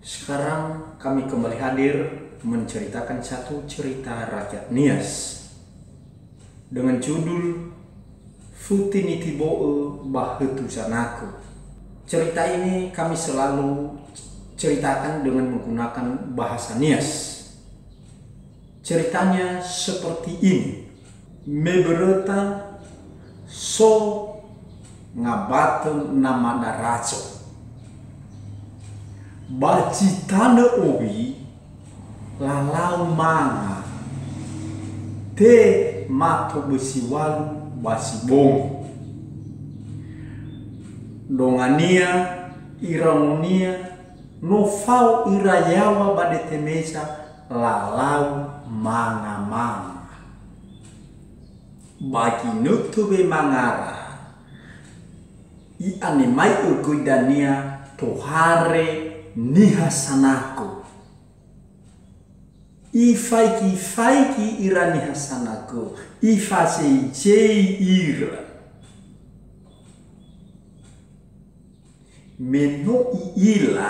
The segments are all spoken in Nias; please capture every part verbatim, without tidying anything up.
Sekarang kami kembali hadir menceritakan satu cerita rakyat Nias dengan judul Futi Nitibo'ö ba Hötu Zanago. Cerita ini kami selalu ceritakan dengan menggunakan bahasa Nias. Ceritanya seperti ini. Me böröta so ngabatö namada razo. Ba zi tanö owi lalau manga. Te mato bösi walu ba si bongi. Dongania, iraonia, no fao ira yaŵa ba dete meza lalau manga-manga. Ba ginötö wemangara, i'anemai'ö göi dania tohare niha sanagö. Ifaigi-faigi ira niha sanagö, ifazei-zei ira. Me no i'ila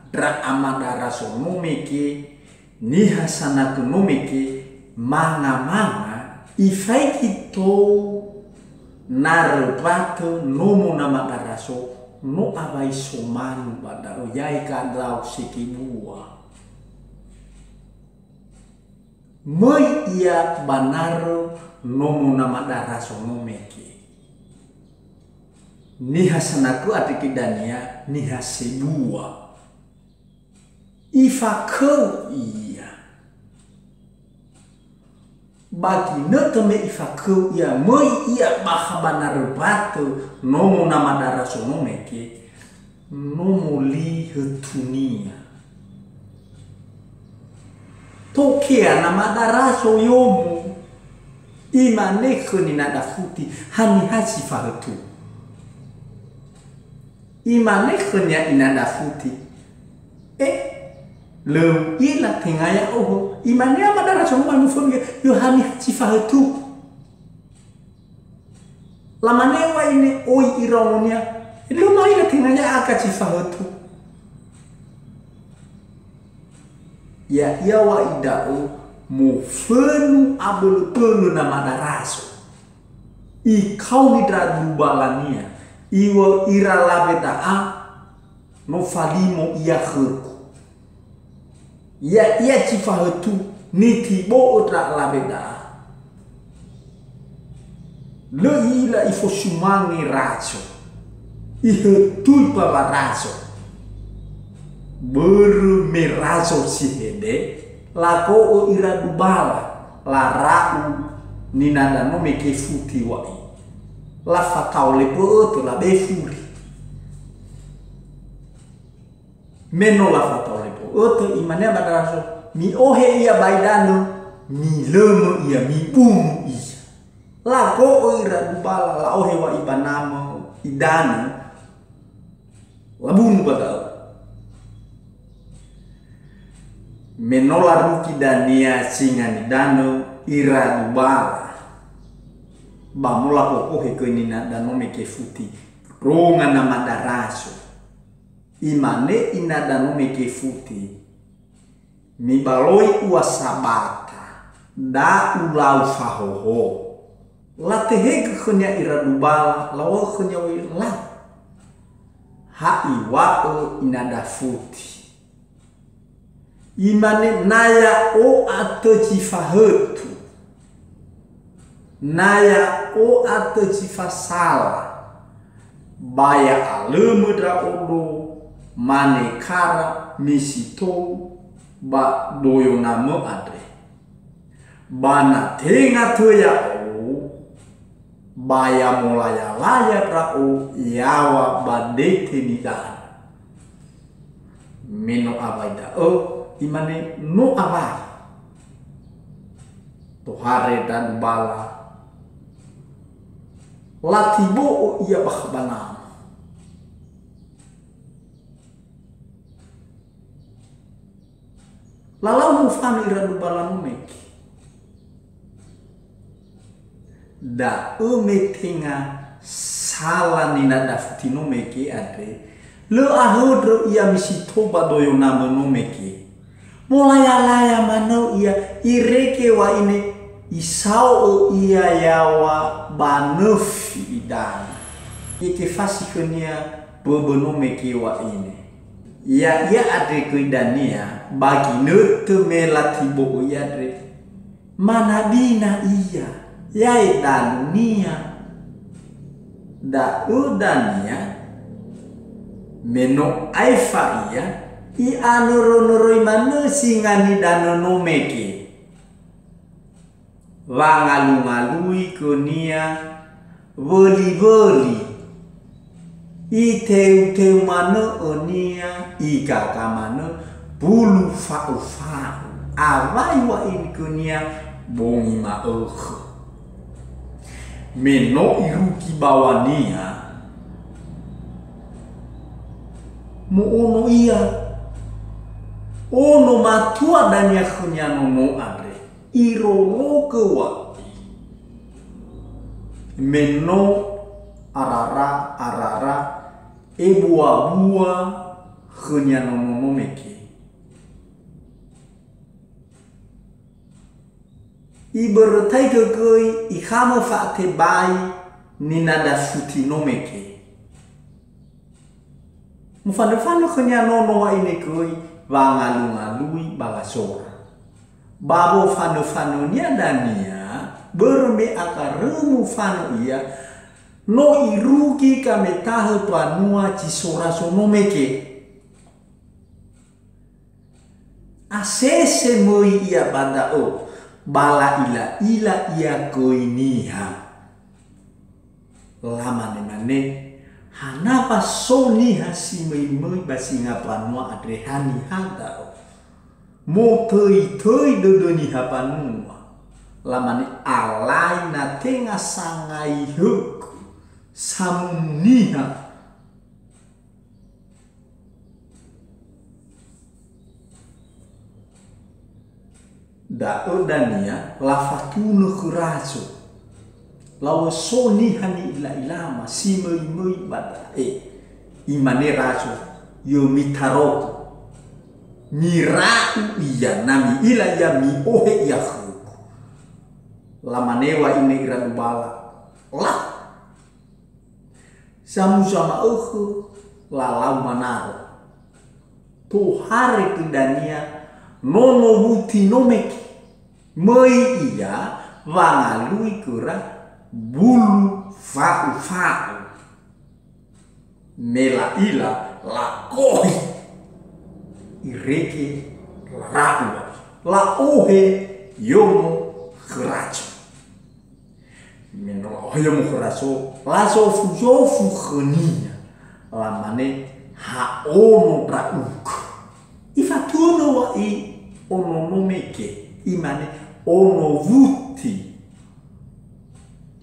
ndra amada razo no mege, niha sanagö no mege, manga-manga, ifaigi tou narö mbatö nomo namada razo, no awai somanu ba da'ö, ya'i gandau sege bua. Möi ia ba narö nomo namada razo no mege. Niha sanagö andre göi dania niha sebua. Ifakhöu ia. Ba ginötö me ifakhöu ia, möi ia bakha ba narö mbatö nomo namada razo no mege, nomo li hötunia. Tokea namada razo yomo, imane khö ninada futi, "Haniha zi fahötu?" Imane khönia inada futi, "E, lö u'ila tenga ya'ohö." Imane amada razo no ma'ökhö, "Yo haniha zi fahötu?" Lamane wa'ine oi iraonia, "Lö ma'ila tenga ya'aga zi fahötu." Ya'ia wa'i da'ö mofönu abölö-bölö namada razo. Ikaoni ndra dubalania, iŵa'ö ira alawe da'a, "No falimo ia khögu." Ya'ia zi fahötu, nitibo'ö ndra alawe da'a. Lö i'ila ifosumange razo, ihötui mbaŵa razo. Börö me razo si hede, lago'ö ira dubala, lara'u ninada no mege futi wa'i. Lafatao lebö'ötö, labe furi. Me no lafatao lebö'ötö, imane amada razo, "Mi'ohe ia ba idanö, milömö ia, mibunu ia." Lago'ö ira dubala, la'ohe wa'i ba namö idanö, labunu ba da'ö. Me no larugi dania singa nidanö ira dubala, ba no lafokohe göi ninada no mege futi, ndronga namada razo. Imane inada no mege futi, "Mibaloi ua sabata, da ulau fahoho." Latehegö khönia ira dubala, laŵa'ö khönia, "Oi, lau." Ha iŵa'ö inada futi. Imane, "Na ya'o atö zi fahötu. Na ya'o atö zi fasala. Ba ya'alömö ndra'odo manekara misi tou ba doyo namö andre. Ba na tenga tö ya'o, ba ya molaya-laya ndra'o yaŵa ba dete nidanö." Me no awai da'ö, imane, "No awai." Tohare ndra dubala, latibo'ö ia bakha ba namö. Lalau mofanö ira dubala no mege. Da'ö me tenga sala ninada futi no mege andre, Lö ahöndrö ia misito ba doyo namö no mege. Molayalaya manö ia, irege wa'ine isao'ö ia yaŵa ba nöfi idanö. I'ekefasi khönia böbö no mege wa'ine. Ya'ia andre göi dania ba ginötö me latibo'ö ia andre. Manabina ia, ya'e dalunia. Da'ö dania, me no aefa ia, i'anörönöröi manö singa nidanö no mege. Wangalungalui gönia wöliwöli. Iteuteu manö önia, igaga manö bulu fa'ufa'u. Awai wa'ini gönia bongi ma'ökhö. Me no irugi bawania, mo'ono ia. Ono matua dania khönia nono andre. Irorogö wa'i. Me no arara, arara, ebuabua khönia nono no mege. Ibörötaigö göi ikhamö fa'atebai ninada futi no mege. Mufanöfanö khönia nono wa'ine göi wangalungalui ba lasora. Ba wofanöfanönia dania, börö me akha römu fanö ia, no irugi gametahö mbanua zi so razo no mege. Asese möi ia ba da'ö, ba la'ila'ila ia göi niha. Lamanemane, "Hana wa so niha si möimöi ba singa mbanua andre, haniha da'ö? Motöitöi dödö niha mbanua." Lamane, "Alai na tenga sangaihögö samunu niha." Da'ö dania lafatunö khö razo. Lawö so niha ni'ila'ilama si möimöi ba da'e. Imane razo, "Yö mitarogö. Mira'u ia, na mi'ila ia, mi'ohe ia khögu." Lamane wa'ine ira dubala, "La!" Samuza ma'ökhö, lalau manaro. Tohare göi dania nono wuti no mege. Möi ia wangalui göra bulu fa'ufa'u. Me la'ila, lagohi. Irege lara'u, la'ohe yomo khö razo. Me no la'ohe yomo khö razo, lazofuzofu khönia. Lamane, "Ha ono ndra'ugö." Ifatunö wa'i ono no mege, imane, "Ono wuti.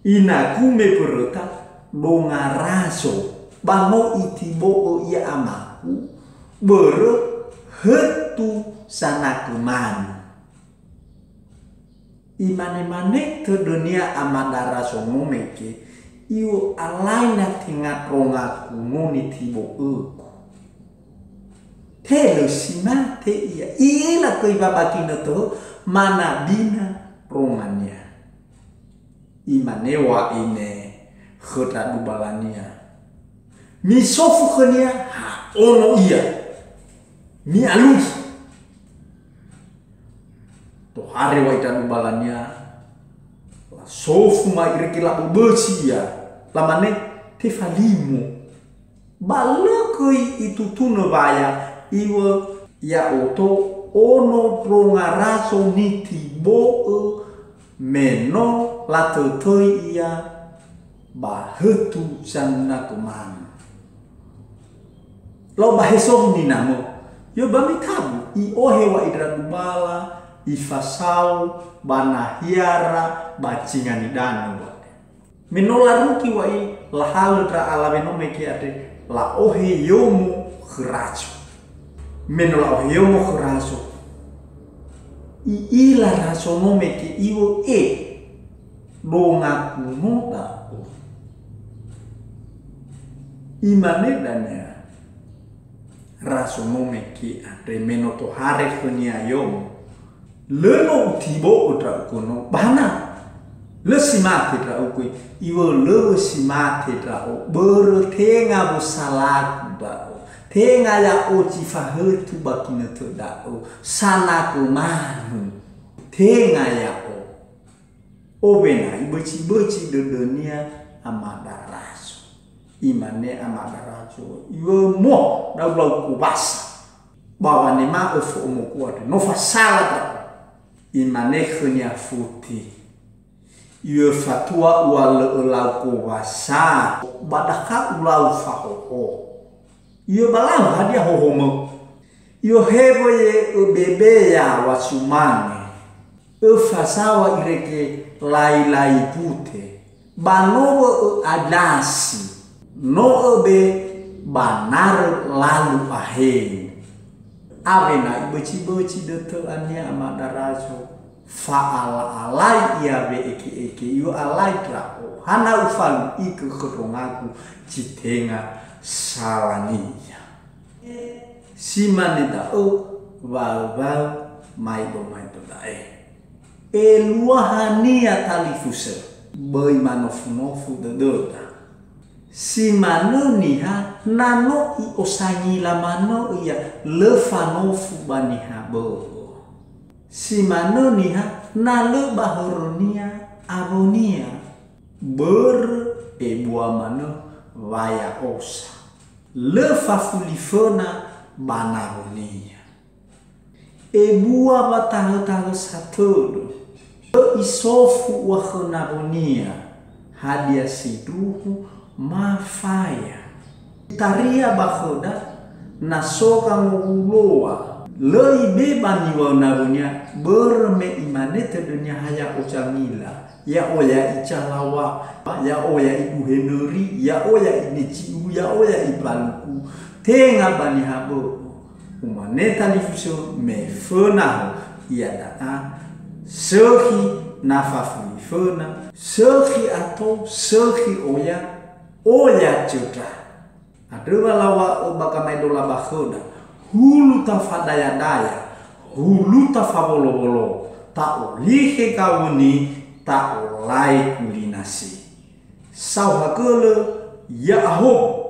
Inagu me mböröta donga razo, ba no itibo'ö ia amagu, börö hötu sanagö manu." Imanemane tödönia amada razo no mege, "Iŵa'ö alai na tenga ndrongagu no nitibo'ögu." Te lö si mate ia. I'ila göi wa ba ginötö manabina ndrongania. Imane wa'ine khö ndra dubalania, "Misofu khönia, ha ono ia. Mi'alui." Tohare wa'i ndra dubalania, lasofu ma irege laböbösi ia. Lamane, "Tefalimo." Ba lö göi itutunö waya, iŵa'ö, "Ya'odo ono ndronga razo nitibo'ö, me no latöitöi ia ba hötu sanagö manu." Lau ba heso ninamö, "Yö ba mitabu." I'ohe wa'i ndra dubala, ifasao ba nahiara ba zinga nidanö. Me no larugi wa'i, lahalö ndra alawe no mege andre, la'ohe yomo khö razo. Me no la'ohe yomo khö razo, i'ila razo no mege, iŵa'ö, "E, dongagu no da'ö." Imane dania, Razo no mege andre me no tohare khönia yomo. Lö no utibo'ö ndra'ugö no, ba hana? Lö si mate ndra'ugö, iŵa'ö lö si mate ndra'o, börö tenga wösalagu ndra'o, tenga ya'o zi fahötu ba ginötö ndra'o, sanagö manö, tenga ya'o. Owena ibözi-bözi dödönia amada Razo. Imane amada Razo, "Iŵa'ö mo, da'ö lau kowasa. Ba wanema'ö fo'omogu andre, no fasala ndra'o." Imane khönia futi, "Iŵa'ö fatua ua lö ölau kowasa, ba dakha ulau fahoho." "Iŵa'ö ba lau, hadia hohomö?" "Iŵa'ö hewö ye öbebeya wa sumange. Öfazaŵa irege lailai bute. Ba no wö'ö adasi. No öbe ba narö lalu aheu." Awena ibözi-bözi dödö ania amada Razo. Fa'ala-alai ia we'eke'eke, iŵa'ö alai ndra'o. Hana ufalu'igö khö ndrongagu zi tenga salania. Si mane da'ö, waö-waö, maedo-maedo da'e. Eluahania talifusö, böi manofu-nofu dödöda. Si manö niha na no i'osangila manö ia, lö fanofu ba niha bö'ö. Si manö niha na lö ba hörönia awonia, börö ebua manö waya'osa. Lö fafuli föna ba nawonia. Ebua wa tahö-tahösa tödö. Lö isofu ua khö nawonia, hadia sindruhu ma faya. Itaria ba khöda, na so gangowuloa, lö ibe ba niŵa'ö nawonia, börö me imane tödönia ha ya'o zangila. Ya'o ya'i zalaŵa, ya'o ya'i buhe nöri, ya'o ya'i neci'u, ya'o ya'i baluku, tenga ba niha bö'ö. Umane talifusö me föna ho, iada'a, sökhi na fafuli föna, sökhi ato, sökhi oya, oya zöndra. Andrö wa laŵa'ö ba gamaedola ba khöda, hulu tafadaya-daya, hulu tafawolo-wolo, ta'olikhe gawöni, ta'olai gulinasi. Saohagölö, ya'ahowu,